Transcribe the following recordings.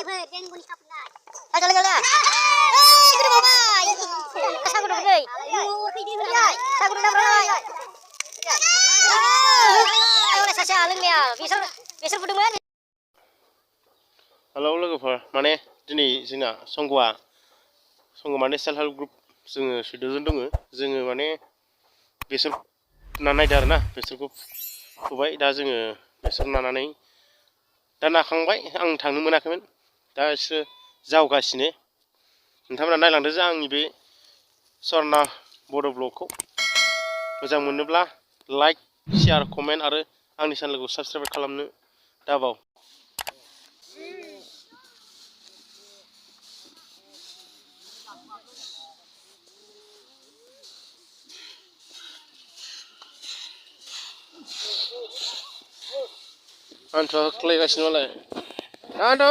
Halo लोगोफोर माने दिनै जोंना संग माने सेल्फ हेल्प ग्रुप जोङो सुइद'जन दङ जोङो माने बेसर नानायदो आरोना बेसरखौ फुबाय दा जोङो बेसर नानानै दा नाखांबाय आं थांनो मोनाखैमोन दा एसे जावगासिनो नोंथांमोना नायलांदो जे आंनि बे सरना बड' ब्लगखौ मोजां मोनोब्ला लाइक शेयार कमेन्ट आरो आंनि चेनेलखौ साबस्क्राइब खालामनो दाबाव Anto kelihatan malah. Anto.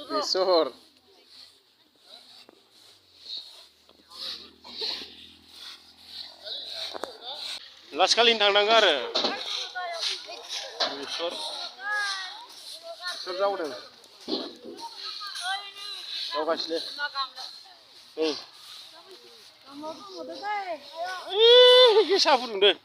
Bisor. Last kali nang ar. Bisor. Bisor jauh deh. Jauh kasih. Nih. Ih, sapu deh.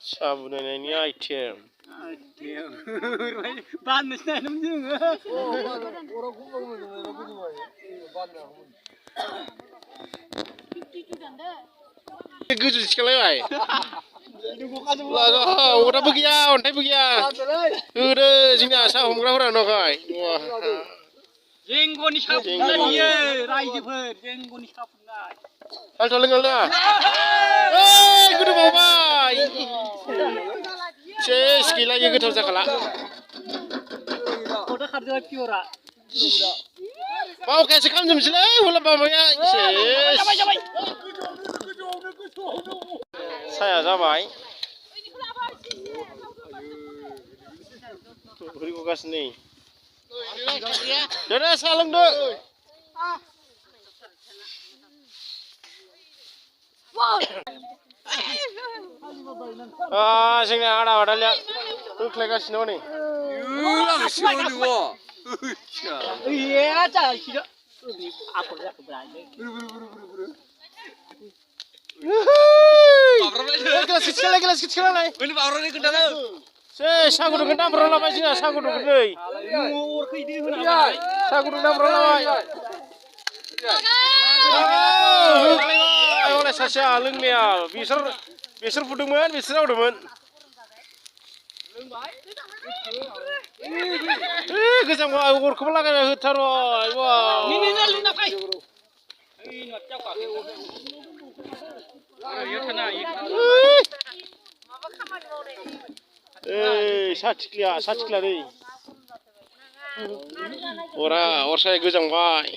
Sapu ini item. Ban mesti nam juga. Guju sekali ay. Laga, udah begiya, ontai begiya. Udah, sini asal homgra orang nokai. Wah. Jenggoni sapungan ye, raja ber, jenggoni sapungan. Hal tolong lah. Hei, kudu bawa. Ces, gila ye kudu sakala. Kota kerja piora. Mau kasih kamu jam sila, wala bawa ya. Ces. Saya जाबाय beriku gas nih dadah salam dok sini ada lihat tuh klegasino nih iya cah sih apa ya keberani Gelas kecil lagi. Ini power ini kendang. Sagu dong kendang berapa sih? Sagu dong kendang. Sagu dong berapa? Oleh sasa lengmial. Bisor pudungan, bisor udaman. Gesang gua ukur kepala kayak hutan wah. Ini nalin apa? Ini ngacau kak. Satikla deh. Or saya gejang bay.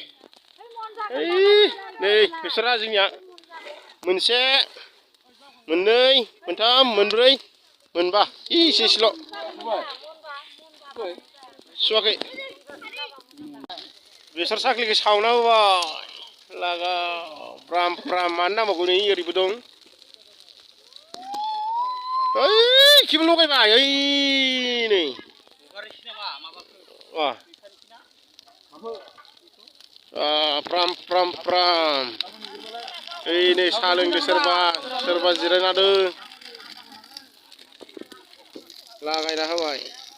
Nih, besar aja Mense, menei, mentam, menbrei, menbah. Ih, sislo. Suake. Besar sakli ke sauna bay. Laga pram mana mau guni iri budong. Kibul lo kayak apa? Ini. Wah. Pram. Ini saling di serba jiran ada. Lagai dah Hawaii.